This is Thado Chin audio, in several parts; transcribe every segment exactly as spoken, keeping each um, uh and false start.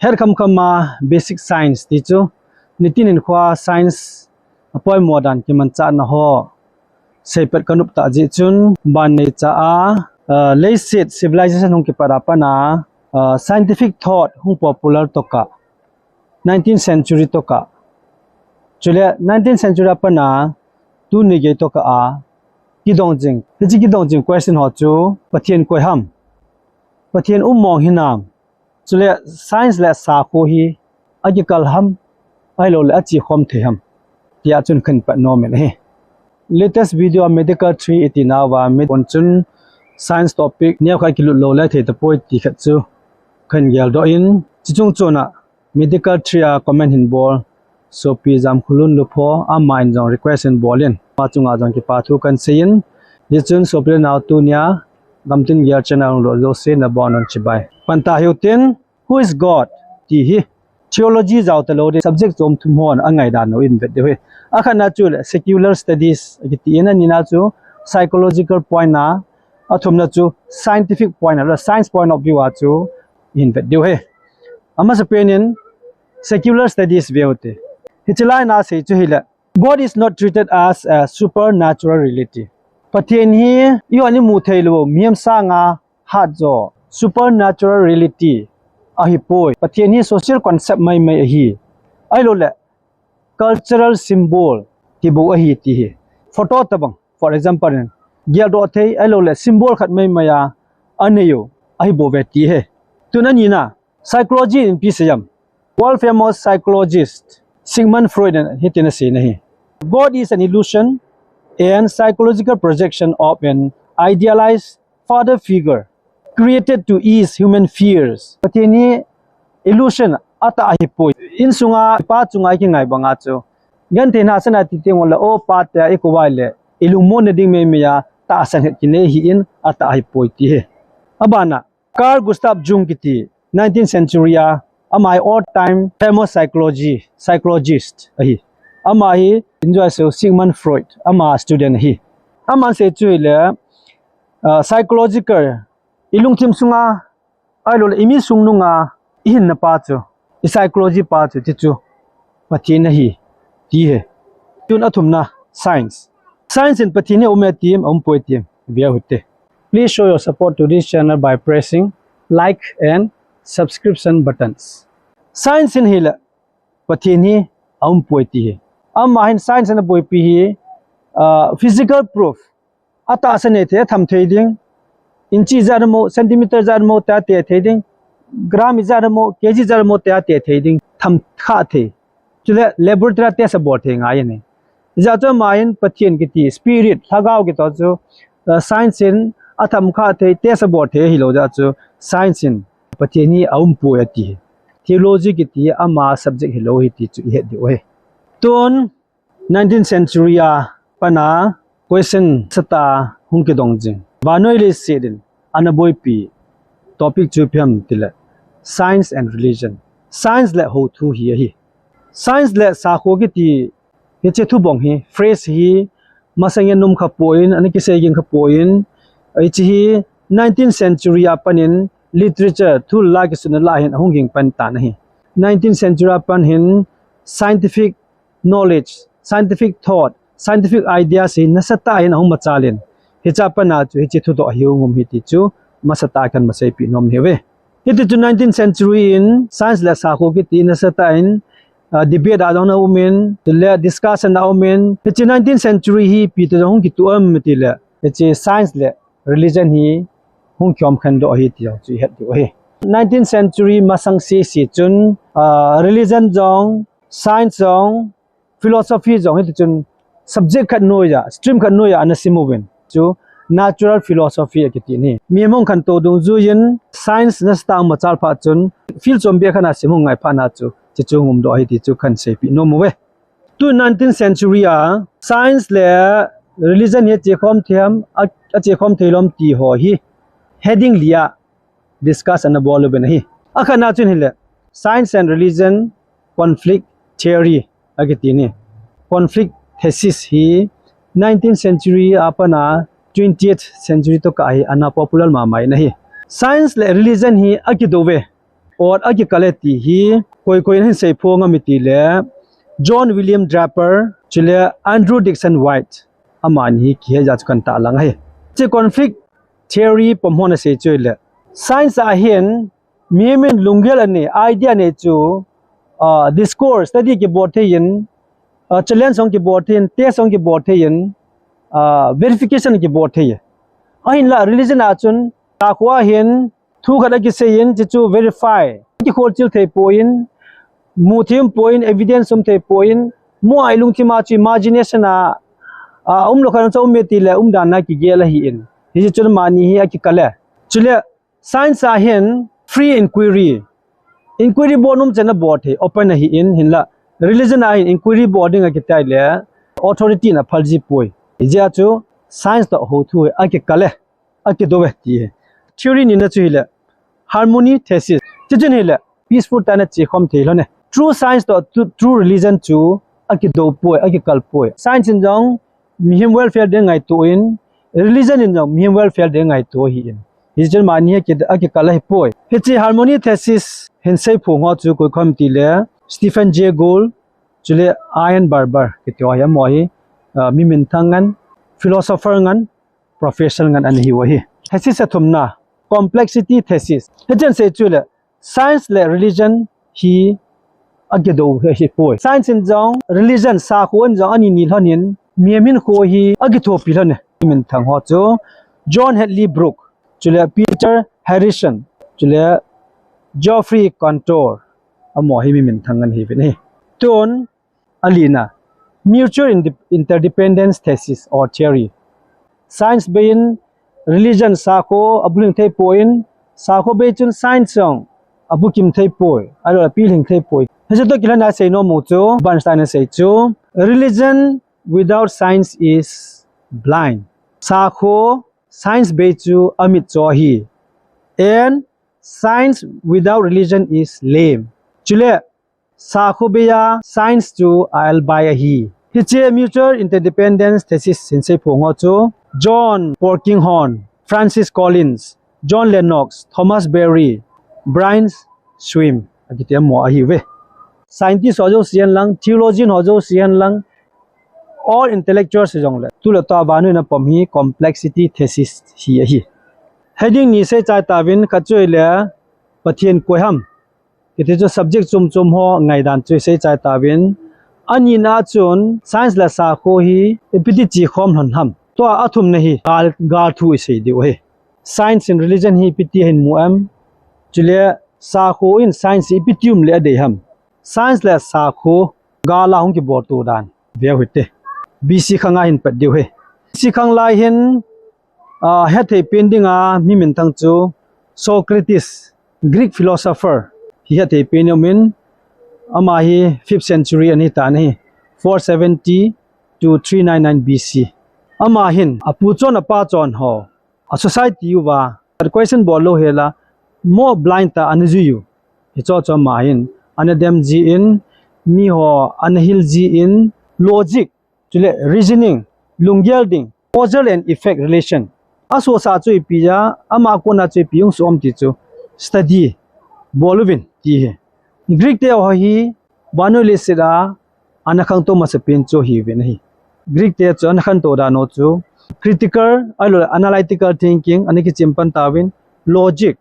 Hetkham kham a basic science ti chu, nitin hinkhoa science apoimo dan kimanchahna ho seipet kanop tah jeh chun, ban neicha a, uh, leiset civilization hung kipat a pat a, uh, scientific thought hung popular tokah, nineteenth century tokah, chule nineteenth century a pat a tuni gei tokah a kidong jing, hiche kidong jing question ho chu, Pathen koi ham, Pathen um mong hinam, chule science le sakho hi akikal ham, ahilouleh achekhom thei ham, tia chun kahin pat nom in ahi. Latest video a medical tree iti nauva, mi pon chun science topic neokhat kilut lou le thei tapoi ti khat chu kahin geldoh in, chuche chung chon a medical tree a comment hin bol sopi Jamkhulun Lupho, aman jong request ahin bol in, ama chunga jong kipa thu kahin sei in, hichun sopi le nao tunia Gamtin Gel channel hung lut jouse nabonun chibai. Pan tah hiu tin, Who is God? Ti hi theology jao talou ding subject chom thum hon angai dan u ihin vet diu ahi. Akhatna chu le secular studies akiti in, anina chu psychological point a, athumna chu scientific point a, science point of view a chu ihin vet diu ahi. Amasapen in secular studies veu hite. Hiche lai a asei chu hile, God is not treated as a supernatural reality. Pathen hi ihon imu theilou mihem sanga hatjo, supernatural reality ahipoi. Pathen hi social concept maimai ahi. Ahilouleh cultural symbol tibou ahi ti hi. Photo tabang, for example in, geldoh thei, ahilouleh symbol khat maimai a anei u ahibouve ti ahi. Tun anina, psychology in ipi asei em? World famous psychologist Sigmund Freud in hitin asei in ahi. God is an illusion and psychological projection of an idealized father figure created to ease human fears. Pathen hi illusion atah ahipoi. Insunga pa chunga ikingai banga chu, genthei hahsatna ti teng uleh, o pa tia ikou uleh ilungmonna ding maimai a tahsan khat kinei ahin, atah ahipoi ti ahi. Abana, Carl Gustav Jung kiti, nineteenth century a, ama hi all time famous psychology, psychologist ahi. Ama hi injoy so Sigmund Freud, ama student ahi. Aman asei chu hile, uh, psychological, ilungthim sunga, ahilouleh imi sung nunga ihinna pa chu, ipsychology pa chu, ti chu Pathen ahi, ti ahi. Tun athumna, science. Science in Pathen hi aume tim, aumpoi tim, veu hite. Please show your support to this channel by pressing like and subscription buttons. Science in hile, Pathen hi aumpoi ti ahi. Ama hin science in aboipi hi, uh, physical proof, atahsa nei thei, atham thei ding, inch ijat ham, centimeter ijat ham, tia te thei ding, gram ijat ham, kg ijat ham, tia te thei ding, tham kha thei. Chule laboratory a test abol thei ngai ahi. Ijat chu ama hin Pathen kiti, spirit, lhagao kiti chu, uh, science in atham kha thei, test abol thei ahilou jeh chu, science in Pathen hi aumpoi ati. Theology kiti ama subject hilou ahi ti chu ihet diu ahi. Tun, nineteenth century a pat a question nasatah a hung kidong jing, vannoi leiset in ana boipi topic chu ipi ham tile, science and religion. Science le houthu hi ahi. Science le sakho kiti hiche thubong hi, phrase hi, masang in nom kha poi, ana kisei ging kha poi, hiche hi nineteenth century a pat in literature, thul la kisutna lah a hin ahung ging pan tan ahi. Nineteenth century a pat hin scientific knowledge, scientific thought, scientific ideas hi nasatah in ahung machal in, hiche a pat a chu hiche thudoh hi hung um ahi ti chu masatah a kahin maseipi nom ahi ve. Hiti chun nineteenth century in science le sakho kiti nasatah in, uh, debate a jong ana um in, le discussion ana um in, hiche nineteenth century hi ipi toh jong hung kitoh em tile, hiche science le religion hi hung kikhom khen doh ahi ti jong chu ihet diu ahi. Nineteenth century masang sese chun, ah, religion jong, science jong, philosophy jong hiti chun subject khat noiya, stream khat noiya ana sim uvin. Chu natural philosophy akiti ahi. Mihem hung khantou dungjuiyin science nasatah a machal phat chun field chombeh khat a sim hung ngai phat a chu, chuche chu hung um doh ahi ti chu kahin seipi nom uve. Tu nineteenth century a science le religion hi achekhom thei ham, a, achekhom thei lou ham ti ho hi heading li a discuss ana bol uvin ahi. Akhatna chun hile, science and religion conflict theory akiti ahi. Conflict thesis hi nineteenth century a pat a twentieth century toh kah hi ana popular mama in ahi. Science le religion hi akidou ve. Or akikal e ti hi koi koi in ahin seiphoh ngam em itile John William Draper chule Andrew Dickson White, amani hi kihe jeh a chu kahin tahlang ahi. Hiche conflict theory pom hon asei chu ahile, science a hin mihem in lunggel anei, idea anei chu, ah, discourse, study kibol thei in, ah, challenge jong kibol thei in, test jong kibol thei in, ah, verification kibol thei. Ahinla religion a chun, sakho a hin thu khat akisei in, chuchu verify, kikholchil thei poi, muthim poi, evidence um thei poi, mo a ilungthim a chu imagination a, ah, umlou khat chu um e tile umdan a kigel ahin. Hiche chun amani hi akikal e. Chule science a hin free inquiry, inquiry bol nom chan a bol thei, open ahin, hinla religion a hin inquiry bol ding akiti le authority in aphal ji poi. Hijeh a chu science toh houthu hi akikal e, akidou e ti hi. Theory nina chu hile harmony thesis. Chuchun hile peaceful tah in achekhom thei lhon e. True science toh tu-, true religion chu akidou poi, akikal poi. Science in jong mihem welfare ding ngaito in, religion in jong mihem welfare ding ngaito ahin. Hichun amani hi aki-, akikal ahi poi. Hiche harmony thesis hin seiphoh ho chu koi koi ham itile Stephen Jay Gould, chule Iain Barber kiti ho hi, amaho hi, ah, mi minthang ngen, philosopher ngen, professor ngen ana hiu ahi. Thesis athumna, complexity thesis. Hichun asei chu le, science le religion hi akidou ahi poi. Science in jong, religion, sakho in jong ani ni lhon in, mihem hinkho hi akithopi lhon e. Minthang ho chu John Hadley Brook, chule Peter Harrison, chule Geoffrey Cantor, amaho hi mi minthang ngen ahiuvin ahi. Tun, alina, mutual inde-, interdependence thesis or theory. Science bei in religion, sakho abulhing thei poi, sakho bei chun science jong abukim thei poi, ahilou le apilhing thei poi. Hiche toh kilhon a asei nom u chu, Bernstein in asei chu, religion without science is blind. Sakho science bei chu amitcho ahi. And science without religion is lame. Chule, sakho bei a science chu a elbai ahi. Hiche mutual interdependence thesis hin seiphoh ho chu John Polkinghorne, Francis Collins, John Lennox, Thomas Berry, Brian Swimme akiti amaho ahiuve. Scientist ho jouse hen lang, theologian ho jouse hen lang, all intellectuals hijongle, tu le tua vannoi in apom hi complexity thesis hi ahi. Heading ni seichai tauvin, khat chu ahile Pathen koi ham kiti chu subject chom chom ho ngaidan chu seichai tauvin. Anina a chun science le sakho hi ipiti chekhom lhon ham. Tua athumna hi gal, gal thu isei diu ahi. Science in religion hi ipiti ahin mu em? Chule sakho in science ipiti um le adei ham? Science le sakho gal a hung kibol to dan veu hite. B C khang a hin pat diu ahi. B C khang lai hin, ah, hetthei pen dinga mi minthang chu Socrates, Greek philosopher, hi hetthei pen in aumin, ama hi fifth century ahi tan ahi, four seventy to three nine nine B C. Ama hin apu chon apa chon ho, a society uva, question bol lou hela, mo blind tah a ana jui u. Hicho chu ama hin ana dem jin, miho ana hil jin, logic, chule reasoning, lunggel ding, causal and effect relation, asosa chu ipi a, ama kona chu ipi hung soh am ti chu study bol uvin ti hi. Greek te ho hi vannoi leiset a ana khangtou masapen chu ahiuvin ahi. Greek te chu ana khantou dan u chu critical, ahilou le analytical thinking ana kichem pan tauvin, logic,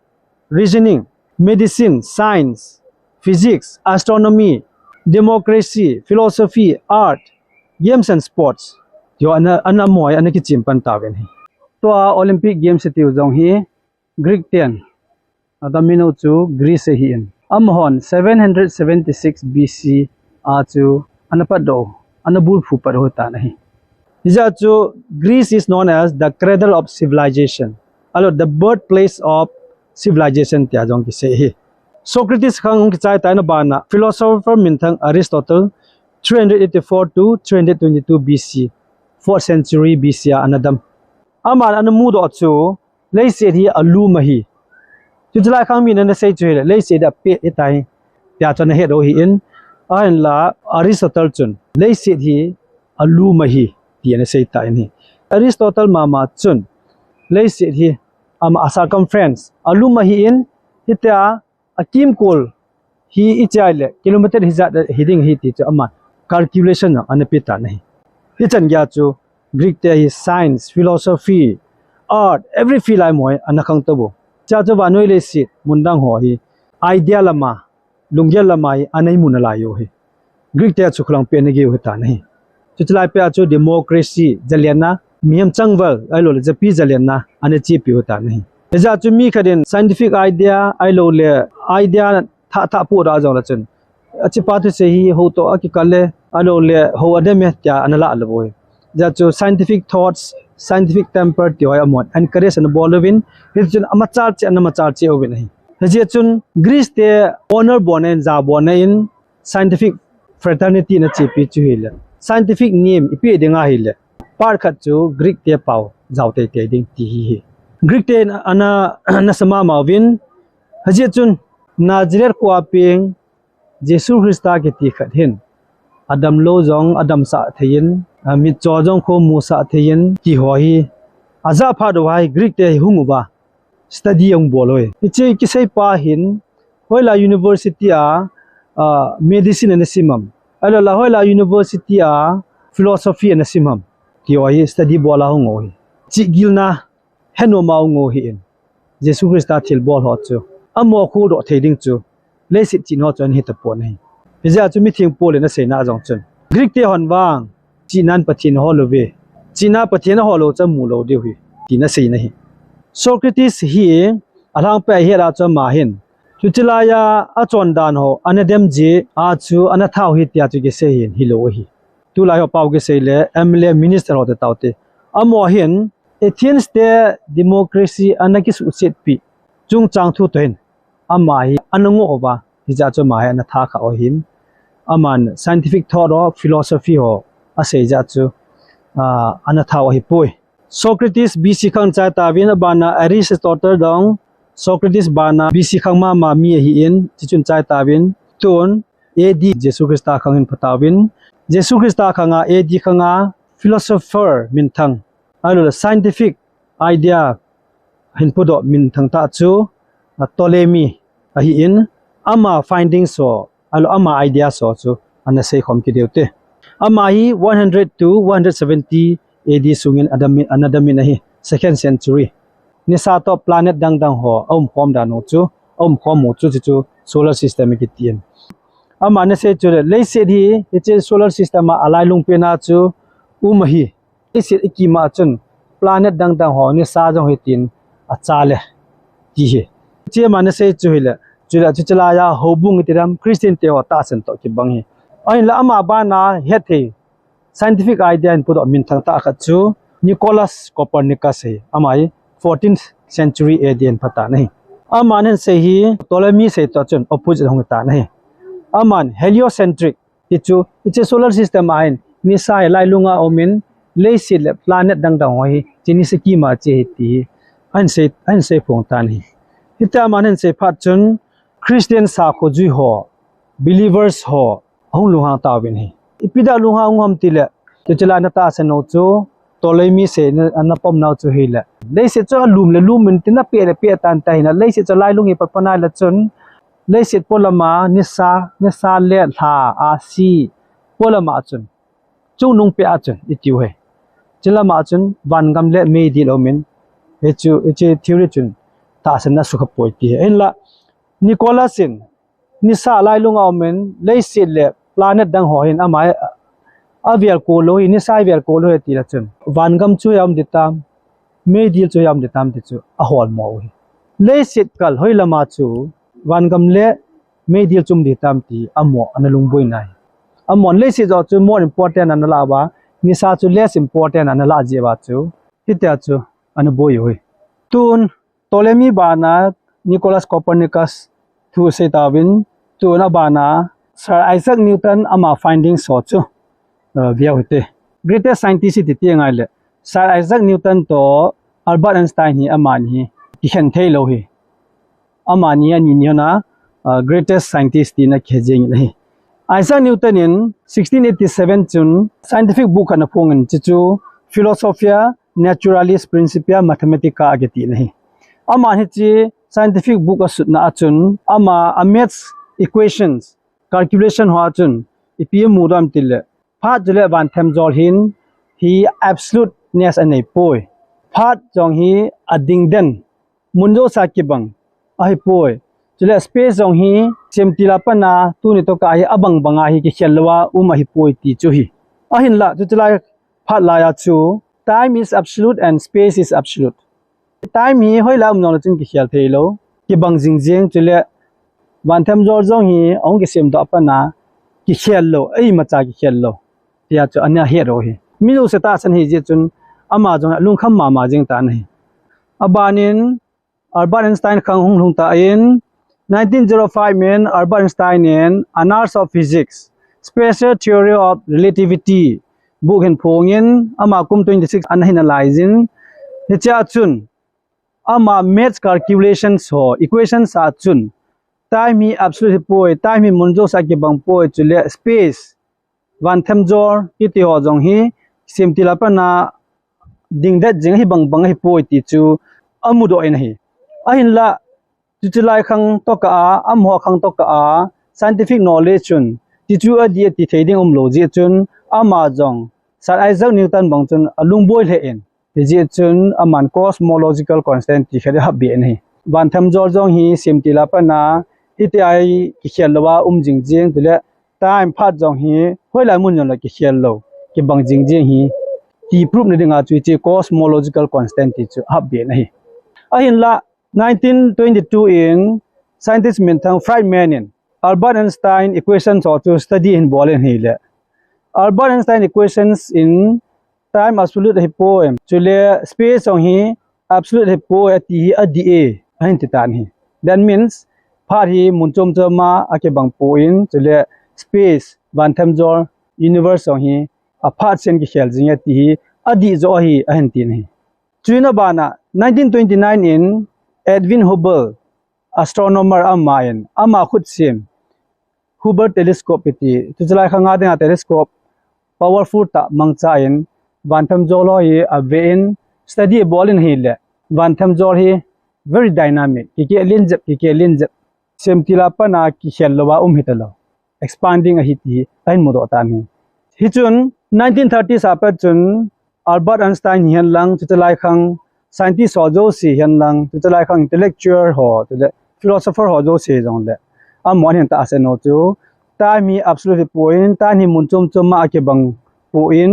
reasoning, medicine, science, physics, astronomy, democracy, philosophy, art, games and sports, ti ho ana, ana moi, ana kichem pan tauvin ahi. Tua Olympic Games itiu jong hi Greek ten ana damin u chu Greece ahin, amahon seven hundred seventy-six B C a chu ana patdoh, ana bulphu pat u tan ahi. Hijeh a chu Greece is known as the cradle of civilization, ahilou le the birthplace of civilization tia jong kisei ahi. Socrates khang hung kichai tah in abana philosopher minthang Aristotle, three hundred eighty-four to three hundred twenty-two B C, fourth century B C a ana dam. Aman ana mudoh chu leiset hi alum ahi. Chuche lai khang min ana sei chu hile, leiset hi apeh ahitai, tia chu ana het u ahin, ahinla Aristotle chun leiset hi alum ahi, ti ana sei tan ahi. Aristotle mama chun leiset hi ama a circumference alum ahin, hitia akimkol hi ichai le kilometer hijat hiding ahi ti chu aman calculation a ana pe tan ahi. Hichan geiya chu Greek te hi science, philosophy, art, every field a imacha ana khangtou u. Hichea chu vannoi leiset mun dang ho hi idea lama, lunggel lama hi ana imu nalai u ahi. Greek te chu kholangpeh ana gei u ahitan ahi. Chuche lai peh a chu democracy, jalenna, mihem changval, ahilouleh japi jalenna ana chepi u ahitan ahi. Hijeh a chu mi khat in scientific idea, ahilouleh idea thah thah pohdoh a jongle chun, achepa thusei hi hou toh akikal e, ahilouleh hou adem e tia ana lah lou u ahi. Hijeh a chu scientific thoughts, scientific temper ti ho hi amahon encourage ana bol uvin, hichun amachal cheh, ana machal cheh uvin ahi. Hijeh chun Greece te honor bolna in, jabolna in, scientific fraternity ana chepi chu hile, scientific name ipeh ding ahile, part khat chu Greek te pao jao teitei ding ti hi ahi. Greek te in ana, ana sa mama uvin, hijeh chun Nazareth khoa peng Jesu Christa kiti khat hin, adamlou jong adamsah thei in, amitcho jong khomusah thei in, ti ho hi ajah phat uva hi Greek te hi hung uva study ahung bol u ahi. Hiche kiseipa hin hoilai university a, ah, medicine ana sim ham, ahilouleh hoilai university a philosophy ana sim ham, ti ho hi study bol a hung u ahi. Chihgilna henom a hung u ahin, Jesu Christa thilbol ho chu amo khuhdoh thei ding chu leiset chihna ho chu ana hitapon ahi. Hijeh a chu mitheng Paul in aseina a jong chun, Greek te hon vang chihnan Pathen ahol uve, chihna Pathen ahol lou chu amu lou diu ahi, tin aseina ahi. Socrates hi alhangpeh a ihet a chu ama hin, chuche laiya achondan ho ana dem jeh a chu ana that u ahi tia chu kisei hin hilou ahi. Tulai ho pao kisei le M L A minister ho ti taute, amaho hin Athens te democracy ana kisuhsetpi chungchang thu toh hin ama hi ana ngoh uva, hijeh a chu ama hi ana that khah u ahin, aman scientific thought ho, philosophy ho asei jeh a chu, ah, ana that u ahipoi. Socrates B C khang chai tauvin, abana Aristotle jong Socrates bana B C khang mama mi ahin, chuchun chai tauvin, tun A D Jesu Christa khang hin pha tauvin, Jesu Christa khanga A D khanga philosopher minthang, ahilouleh scientific idea hin pudoh minthang tah chu, ah, Ptolemy ahin, ama findings ho, ahilouleh ama ideas ho chu ana seikhom kit diu te. Ama hi one hundred to one hundred seventy A D sungin adam in, ana dam in ahi, second century. Nisa toh planet dangdang ho aumkhom dan u chu, aumkhom u chu, chu, chu solar system akitin. Ama ana sei chu le, leiset hi, hiche solar system a alailung pen a chu um ahi. Leiset ikim a chun planet dangdang ho nisa jong hitin achal e, ti ahi. Hiche ama ana sei chu hile, chule chuche laiya houbung iti dam, Christian te ho tahsan toh kibang ahi. Ahinla ama bana hethei scientific idea hin pudoh minthang tah khat chu Nicholas Copernicus ahi. Ama hi fourteenth century A D hin pha tan ahi. Aman ahin sei hi Ptolemy sei toh chun opposite hung tan ahi. Aman heliocentric, hichu, hiche solar system a hin nisa hi lailunga um in, leiset le planet dangdang ho hi hiche nisa kima che ahi ti hi ahin sei, ahin sei phong tan ahi. Hitia aman ahin sei phat chun Christian sakho jui ho, believers ho ahung lunghang tauvin ahi. Ipi dia lunghang u ham tile, chuche lai ana tahsan u chu, Ptolemy seina ana pom nau chu hile, leiset chu alum le lum in tin, apeh le peh tan tia ahin, leiset chu lailung hi patpat nai le chun, leiset polama nisa, nisa le lha, ahsi, polama chun, chungnung peh a chun itiu ahi. Chulama chun vangam le meidil aum in, hichu, hiche theory chun tahsan na sukha poi ti ahi. Ahinla Nicholas in nisa lailunga um in, leiset le planet dang ho hin ama avel kol lou hi, nisa avel kol lou hi tile chun, vangam chu aum ding tam, meidil chu aum ding tam ti chu aholmo u ahi. Leiset kal hoilama chu vangam le meidil chu um ding tam ti amaho ana lungboi nai. Amahon leiset joh chu more important ana lah uva, nisa chu less important ana lah jeh uva chu, hitia chu ana boi u ahi. Tun Ptolemy bana Nicholas Copernicus thu sei tauvin, tun abana Sir Isaac Newton ama findings ho chu, uh, veu hite. Greatest scientist iti ti ngai le, Sir Isaac Newton toh Albert Einstein hi amani hi kikhen thei lou ahi. Amani hi ani ni hon a, uh, greatest scientist tina kihe jeng in ahi. Isaac Newton in sixteen eighty-seven chun scientific book khat ana phong in, chuchu Philosophia Naturalis Principia Mathematica akiti ahi. Aman hiche scientific book asutna achun, ama a maths equations, calculation ho achun, ipi amudoh em tile, phat chule vanthemjol hin, hi absoluteness anei poi. Phat jong hi adingden, mun jousea kibang ahipoi. Chule space jong hi semtil a pat a tuni tokah hi abang banga hi kikhel louva um ahipoi ti chu ahi. Ahinla, chuche lai phat laiya chu, time is absolute and space is absolute. Time hi hoilai um jongle chun kikhel theilou, kibang jingjing, chule vanthemjol jong hi ahung kisemdoh a pat a kikhel lou, imacha kikhel lou. Tia chu ana het u ahi. Mi jouse tahsan ahi jeh chun ama jong alungkham mama jing tan ahi. Abanin Albert Einstein khang hung lhung tan, nineteen zero five in Albert Einstein in Annals of Physics, Special Theory of Relativity book hin phongin, ama kum twenty six ana hin alaiyin, hichea chun ama maths calculations ho, equations a chun, time hi absolute ahipoi, time hi mun jousea kibang poi, chule space, vanthemjol kiti ho jong hi semtil a pat a dingdet jing ahi, bang bang ahipoi ti chu amudoh in ahi. Ahinla, chuche lai khang tokah a, amaho khang tokah a scientific knowledge chun, ti chu adih ati thei ding umlou jeh chun, ama jong Sir Isaac Newton bang chun alungboi lheh in, hijeh chun aman cosmological constant ti khat ahap be in ahi. Vanthemjol jong hi semtil a pat a hitia hi kikhel louva um jingjing, chule time, phat jong hi hoilai mun jongle kikhel lou, kibang jingjing ahi ti prove na dinga chu hiche cosmological constant ti chu ahap be in ahi. Ahinla, nineteen twenty two in scientist minthang Friedman in Albert Einstein equations ho chu study ahin bol in ahile, Albert Einstein equations in time absolute ahipoi, chule space jong hi absolute ahipoi ati hi adih e, ahin ti tan ahi. That means, phat hi mun chom chom a akibang poi, chule space, vanthemjol, universe jong hi aphat seh in kikhel jing e ti hi adih joh ahi, ahin tin ahi. Chuin abana nineteen twenty nine in Edwin Hubble, astronomer, aman ama khut sem Hubble telescope kiti, chuche lai khang a dinga telescope powerful tah mangchan, vanthemjol ho hi aven, study abol in ahile, vanthemjol hi very dynamic, kikeh len jep, kikeh len jep, semtil a pat a kikhel louva um hita lou, expanding ahi ti ahin mudoh tan ahi. Hichun nineteen thirties a pat chun Albert Einstein hihen lang, chuche lai khang scientist ho jouse hihen lang, chuche lai khang intellectual ho, chule philosopher ho jouse jongle, amahon ahin tahsan u chu, time hi absolute ahipoi, time hi mun chom chom a akibang poi,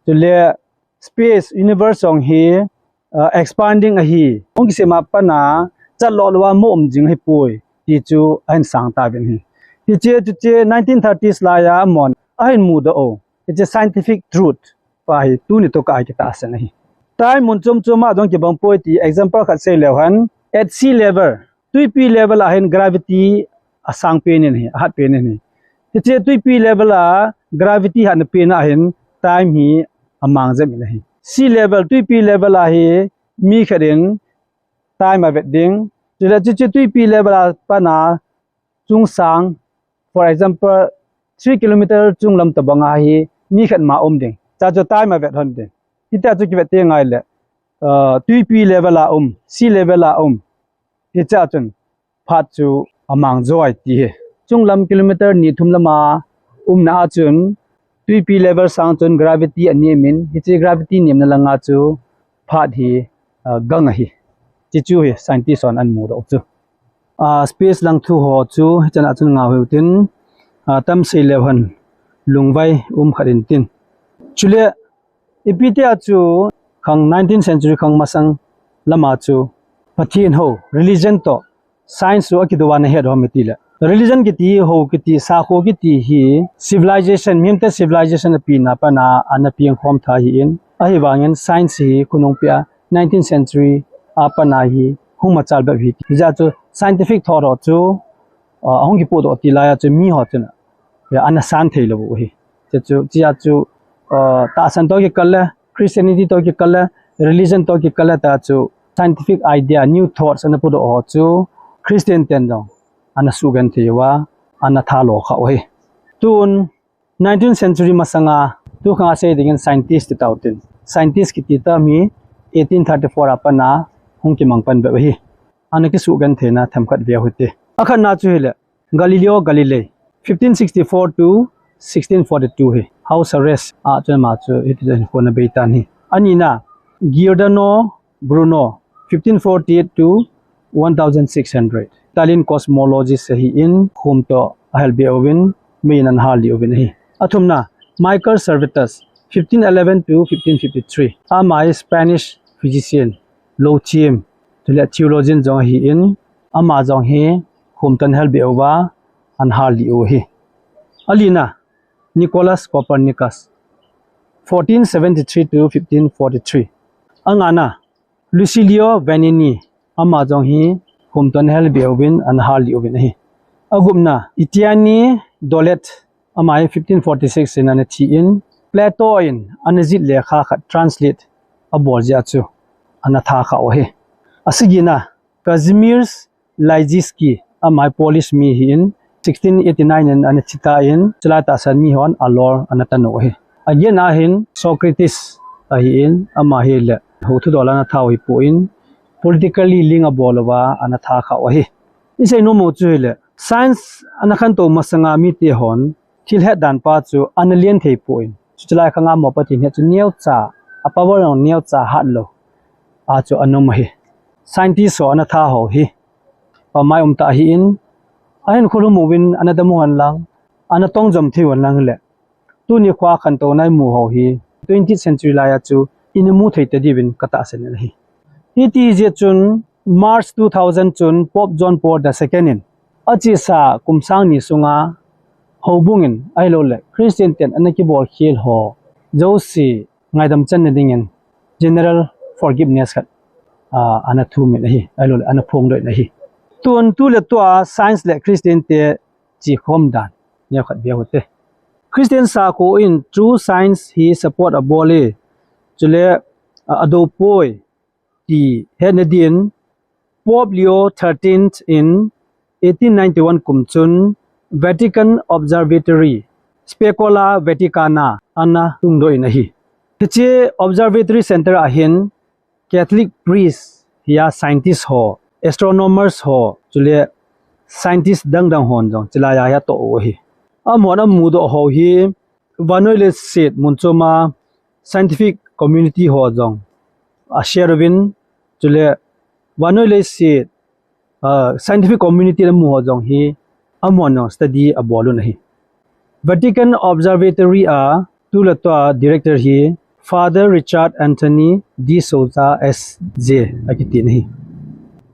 chule space, universe jong hi, uh, expanding ahi, hung kisem a pat a chat lou louva mo um jing ahipoi ti chu ahin sang tauvin ahi. Hiche, chuche nineteen thirties laiya amahon ahin mudoh u, hiche scientific truth pa hi tuni tokah a kitahsan ahi. Time mun chom chom a jong kibang poi ti example khat sei leu hen, at sea level, twipi level a hin gravity asang pen in ahi, ahat pen in ahi. Hiche twipi level a gravity hatna pen a hin time hi amang jep in ahi. Sea level, twipi level a hi mi khat in time avet ding, chule chuche twipi level a pat a chungsang, for example, three kilometer chunglam tobang a hi mi khat ma um ding, chua chu time avet lhon ding. Hitia chu kivet teng ahile, uh, twipi level a um, sea level a um, hichea chun phat chu amang jo ahi ti ahi. Chunglam kilometer ni thum lam a umna a chun twipi level sang chun gravity anem in, hiche gravity nemna langa chu phat hi, uh, gang ahi. Chuchu hi scientist hon ana mudoh chu. Uh, space lang thu ho chu hichan a chun ngah u hitin, uh, tam sei leu hen lungvai um khat in tin. Chule, ipi tia chu khang nineteenth century khang masang lama chu Pathen ho, religion toh science chu akidou a nahet u ham itile, religion kiti, ho kiti, sakho kiti hi civilization, mihemte civilization apina pat a ana pengkhom tha ahin, ahivangin science hi khonung peh a nineteenth century a pat a hi hung machal bep ahi. Hijeh a chu scientific thought ho chu, uh, ahung kipohdoh ti laiya chu miho chun, uh, ana san thei lou u ahi. Chuchu, chuche a chu, uh, tahsan toh kikal le, Christianity toh kikal le, religion toh kikal le, tia chu scientific idea, new thoughts ana podoh ho chu Christian ten jong ana sugenthei uva, ana thalo kha u ahi. Tun nineteenth century masanga, tu khang a sei dingin scientist ti tau tin. Scientist kiti term hi eighteen thirty-four a pat a hung kimang pan bep ahi. ana kisugenthei na themkhat veu hite. Akhatna chu hile Galileo Galilei, fifteen sixty-four to sixteen forty-two hi house arrest a chun ama chu hiti chun khona beitan hi. Anina Giordano Bruno, fifteen forty-eight to one thousand six hundred, Italian cosmologist ahin, Home toh ahelbe uvin, meiyin anahal lih uvin ahi. Athumna Michael Servetus, fifteen eleven to fifteen fifty-three, ama hi Spanish physician, louchim, chule theologian jong ahin, ama jong hi Home toh ahelbe uva, anahal lih u ahi. Alina Nicholas Copernicus, fourteen seventy-three to fifteen forty-three. Angana Lucilio Vanini, ama jong hi Home toh ahelbe uvin, anahal lih uvin ahi. Agupna Etienne Dolet, ama hi fifteen forty-six in anathi in, Plato in anajih lekha khat translate abol jeh a chu anatha khah u ahi. Asigina Kazimierz Lajewski, ama hi Polish mi ahin, sixteen eighty-nine in anathi tan, chulai tahsan mihon alol anatan u ahi. Agetna hin Socrates ahin, ama hile hou thudol a anatha u ahipon, politically link abol uva anatha khah u ahi. Isei nom u chu hile, science ana khantou masanga mite hon thil hetdan pa chu ana lien thei pon, chuche lai khanga mo Pathen het chu neocha, a power jong neocha hat lou a chu ana um ahi. Scientist ho ana tha ho hi pamai um tah ahin, ahin kholhum uvin ana dam u hen lang, ana tong jom thei u hen lang hile, tuni khoa khantouna imu ho hi twentieth century lai a chu ina mu thei ta diuvin katahsan in ahi. Hiti jeh chun March two thousand chun Pope John Paul the Second in achesa kum sang ni sunga houbung in ahilouleh Christian ten ana kibol khel ho jouse ngaidam channa dingin general forgiveness khat, ah, ana thum in ahi, ahilouleh ana phongdoh in ahi. Tun tuletua science le Christian te chekhom dan neokhat veu hite. Christian sakho in true science hi support abol e, chule, ah, adou poi ti hetna din Pope Leo thirteenth in eighteen ninety-one kum chun Vatican Observatory, Specula Vaticana, ana tungdoh in ahi. Hiche Observatory Center ahin Catholic priest hiya scientist ho, astronomers ho, chule scientist dangdang hon jong chilai a hi atoh u ahi. Amahon amudoh ho hi vannoi leiset mun chom a scientific community ho jong a share uvin, chule vannoi leiset, ah, scientific community in amu ho jong hi amahon jong study abol un ahi. Vatican Observatory a tuletua director hi Father Richard Anthony de Souza S J akiti ahi.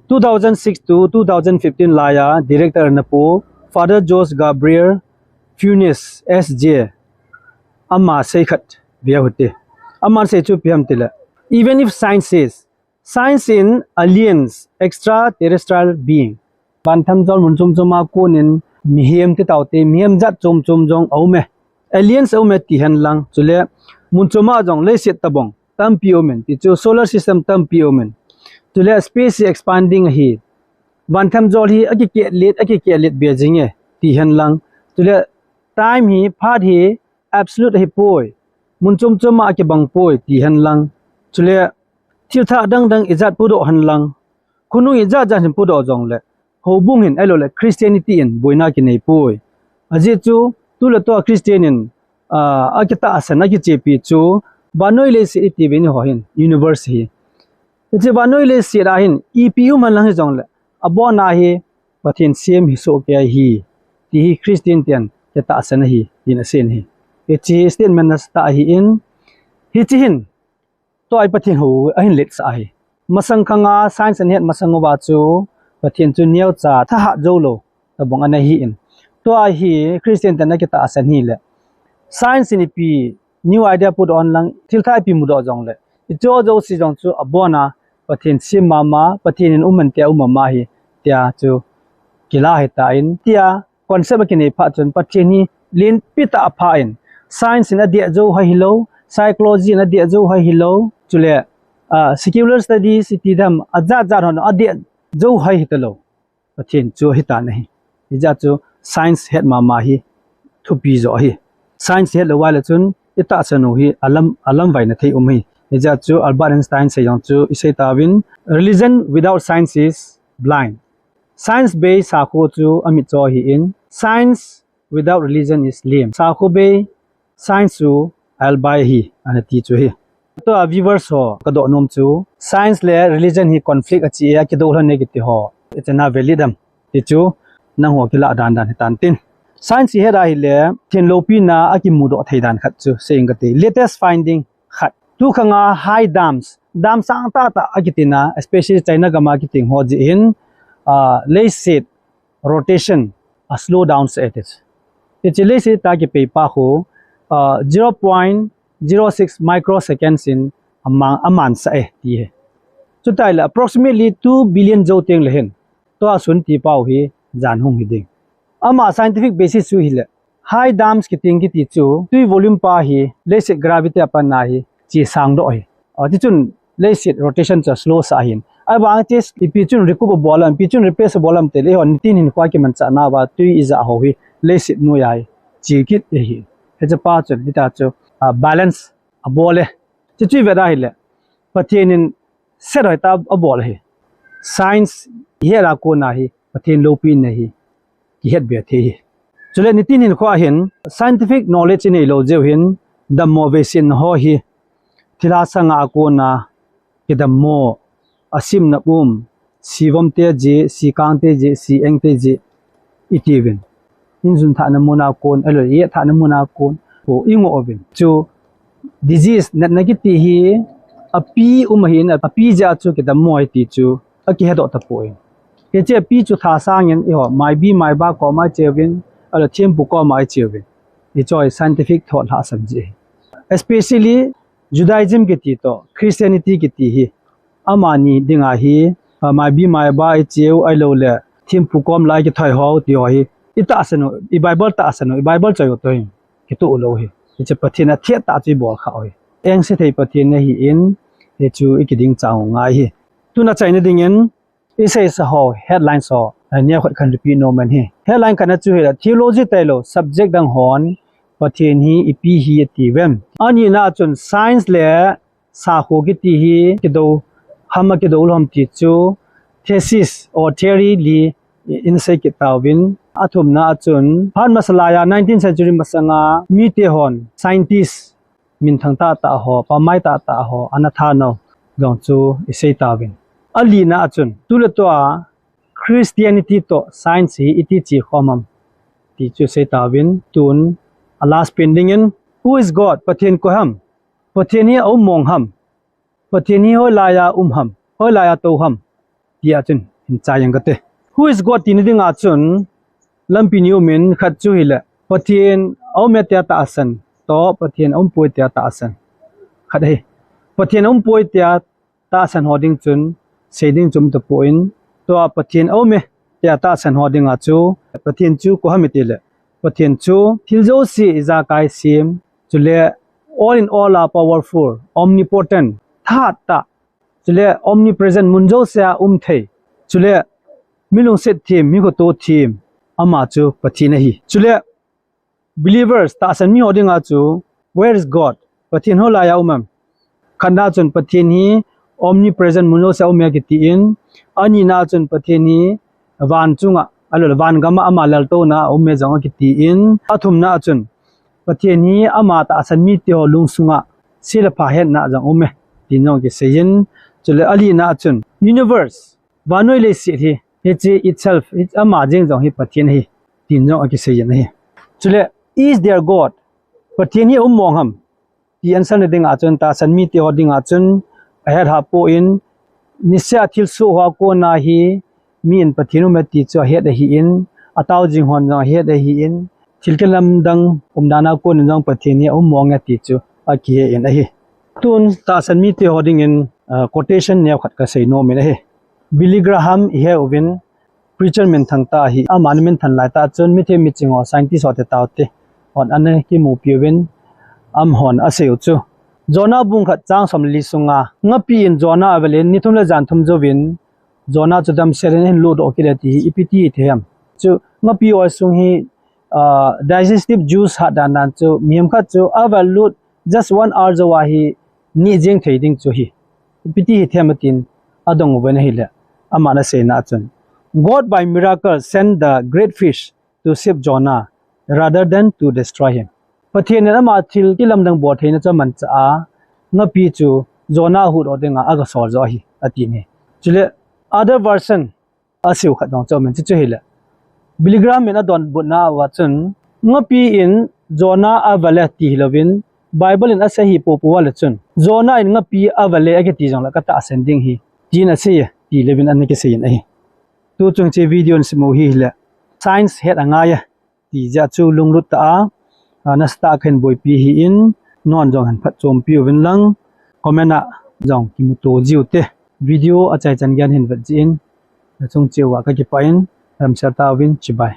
Two thousand six to two thousand fifteen lai a director ana pu Father Jose Gabriel Funes S J, ama sei khat veu hite. Aman sei chu ipi ham tile, even if science says, science in aliens, extraterrestrial being, van themjol mun chom chom a kon in mihem ti taute, mihem jat chom chom jong aum e. Aliens aum e ti hen lang, chule mun chom a jong leiset tabang tampi um in, ti chu solar system tampi um in, chule space hi expanding ahi, van themjol hi akikehlet, akikehlet be jing e ti hen lang, chule time hi, phat hi absolute ahipoi, mun chom chom a akibang poi ti hen lang, chule thil thah dangdang ijat pudoh hen lang, khonung ijat jat hin pudoh jongle, houbung hin ahilouleh Christianity in boina kinei poi. Ajeh chu tuletua Christian in, ah, akitahsan, akichepi chu vannoi leiset iti uvin eiho hin universe hi. Hiche vannoi leiset a hin ipi um hen lang hijongle, abona hi Pathen sem hi sohkei ahi, ti hi Christian ten kitahsan ahi, tin asei in ahi. Hiche statement nasatah ahin, hiche hin tua hi Pathen hou ahin letsah ahi. Masang khanga science ana het masang uva chu Pathen chu neocha thahat joulou tabang ana hi in, tua hi Christian ten akitahsan ahile, science in ipi new idea pudoh hen lang, thil thah ipi mudoh jongle, hiche jouse jong chu abona Pathen sem mama, Pathen in um hen tia um mama ahi, tia chu kila ahitan, tia concept akinei phat chun Pathen hi lenpi tah a apha in, science in adeh jou ahilou, psychology in adeh jou ahilou, chule, ah, secular studies iti dam ajat jat hon adeh jou ahitalou, Pathen chu ahitan ahi. Hijeh chun science het mama hi thupi joh ahi. Science hetlou uva ahile chun itahsan u hi alam, alamvaina thei um ahi. Hijeh chun Albert Einstein sei jong chu isei tauvin, religion without science is blind. Science based sakho chu amit cho ahin, science without religion is lame. Sakho bei science chu albai hi, ana ti chu hi. Tua viewers ho ka doh nom chu, science le religion hi conflict a chi a, kidou lhon ne kiti ho, it's not valid am ti chu nangho kilah dan dan hitan tin. Science hi het ahile, Pathen loupina a kimudoh thei dan khat chu sei ing kati. Latest finding khat. Tu khanga high dams, dam sang tah tah a kitina, especially China gam a kiting ho jeh hin, uh, leiset rotation a slow down sah e ti. Hiche leiset a kipei pa khu, uh, zero point zero six microseconds in aman, aman sah e ti hi. Chutah le approximately two billion jou teng le hin, tua sun ti pau hi jan hung hi ding. Ama scientific basis chu hile, high dams kiting kiti chu, tui volume pa hi, leiset gravity a panna hi, chi sang doh hi. Uh, ti chun, leiset rotation chu slow sah hin. Ahivang chu, ipi chun recoup abol am, ipi chun replace abol am ti le, hon nitin hin kho a kimanchah nauva, tui ija ho hi, leiset noiya hi, chi kit hi. Hiche pa chun, hita chu, uh, balance abol e. Chuche chu i vet ahile, Pathen in set hoitah a abol hi. Science hi a kona hi, Pathen loupina hi, kihet be thei hi. Chule nitin hin kho a hin, scientific knowledge i neilou jeh u hin, dammo veisetna ho hi, thilha sanga a kona, kidammo, asimna um, sivom te jeh, sikang te jeh, sieng te jeh, i tiuvin. Injun thahna muna kon, ahilou le i thahna muna kon, ho i ngoh uvin. Chu disease, natna kiti hi, api um ahin, api jeh a chu kidammo ahi ti chu, akihedoh tapoi. Hiche api chu thasang in, eiho, maibi maiba koma i cheuvin, ahilou le thempu koma i cheuvin. Hiche hi scientific thought lhahsam jeh. Especially, Judaism kiti toh, Christianity kiti hi, amani dinga hi, ah, maibi maiba i cheu ahilou le, thempu kom lai kithoi ho ti ho hi, i tahsan u, i Bible tahsan u, i Bible choi u toh hi, kitoh lou hi. Hiche Pathen a thet tah chu i bol kha u hi. Engse thei Pathen ahin, hichu i kiding chang u ngai hi. Tuna chaina dingin, i seisa ho, headlines ho, eh, neo khat khan repeat nom in hi. Headline khatna chu hi, theology tailou, subject dang hon, Pathen hi ipi hi ati uvem. Anina chun science le sakho kiti hi kidou ham a kidou lou ham ti chu thesis or theory li in sei kit tauvin. Athumna chun phat masa laiya nineteenth century masanga mite hon scientist minthang tahtah ho, pamai tahtah ho, ana thanau jong chu i sei tauvin. Alina chun tuletua Christianity toh science hi iti chi khom am ti chu sei tauvin. Tun a last pen dingin, who is God? Pathen koi ham? Pathen hi aum mong ham? Pathen hi hoilaiya um ham? Hoilaiya tou ham? Tia chun hin chai jeng kate. Who is God tina dinga chun lampi ni umin, khat chu hile, Pathen aum e tia tahsan toh, Pathen aumpoi tia tahsan. Khat ahi. Pathen aumpoi tia tahsan ho ding chun, sei ding chu um tapon, tua Pathen aume tia tahsan ho dinga chu, Pathen chu koi ham iti le, Pathen chu thil jouse ijakai sem, chule all in all a powerful, omnipotent, thahat tah, chule omnipresent, mun jousea um thei, chule mi lungset them, mi khoto them, ama chu Pathen ahi. Chule believers, tahsan mi ho dinga chu, where is God? Pathen hoilaiya um am? Khatna chun Pathen hi omnipresent, mun jousea um e akitin, anina chun Pathen hi van chunga, ahilou le van gama ama laltouna a um e jong akitin, athumna chun Pathen hi ama tahsan mite ho lungsunga se le pha hetna jong um e, tin jong kiseiyin, chule alina chun universe, vannoi leiset hi, hiche itself, hi ama jeng jong hi Pathen ahi, tin jong akiseiyin ahi. Chule, is there God? Pathen hi aum mong ham? Ti answer na dinga chun tahsan mite ho dinga chun ahet hah pon, niseh a thilsoh hoa kona hi, mi in Pathen um e ti chu ahet ahin, atao jing hon jong ahet ahin, thil kilamdang umdan a kon in jong Pathen hi aum mong e ti chu akihe in ahi. Tun tahsan mite ho dingin, ah, quotation neo khat kasei nom in ahi. Billy Graham ihe uvin, preacher minthang tah ahi, aman amin than lai tah chun mithem miching ho, scientist ho te tao te hon ana kimupi uvin, amahon asei u chu, Jonah bung khat chang som le li sunga, ngapi in Jonah avel in ni thum le jan thum jouvin, Jonah chu damsel in ahin lutdoh kit e ti hi ipi ti hithei ham? Chu ngapi oi sung hi, ah, digestive juice hat dan dan chu mihem khat chu avel lut just one hour jou a hi neh jeng thei ding chu hi. Ipi ti hithei ham atin adong uvin ahile, Ama ana seina a chun, God by miracle sent the great fish to save Jonah rather than to destroy him. Pathen in ama thil kilamdang bol theina chu amanchah a, ngapi chu Jonah huhdoh dinga agasol jo ahi, ati in ahi. Chule other version aseiu khat jong chu amin, chuchu hile, Billy Graham in adonbutna uva chun, ngapi in Jonah avale ti hilouvin, Bible in asei hi poupou vale chun, Jonah in ngapi avale akiti jongle katahsan ding ahi, tin asei e, ti louvin ana kisei in ahi. Tu chung hiche video in simu hi hile, science het angai e, ti jeh a chu lunglut tah a, a, nasatah a kahin boipi ahin, non jong hin phatchompi uvin lang, comment a jong kimuto jiu te. Video achaichan geiya hin vet jeh in, nachung cheh uva kakipah in, damsel tauvin, chibai.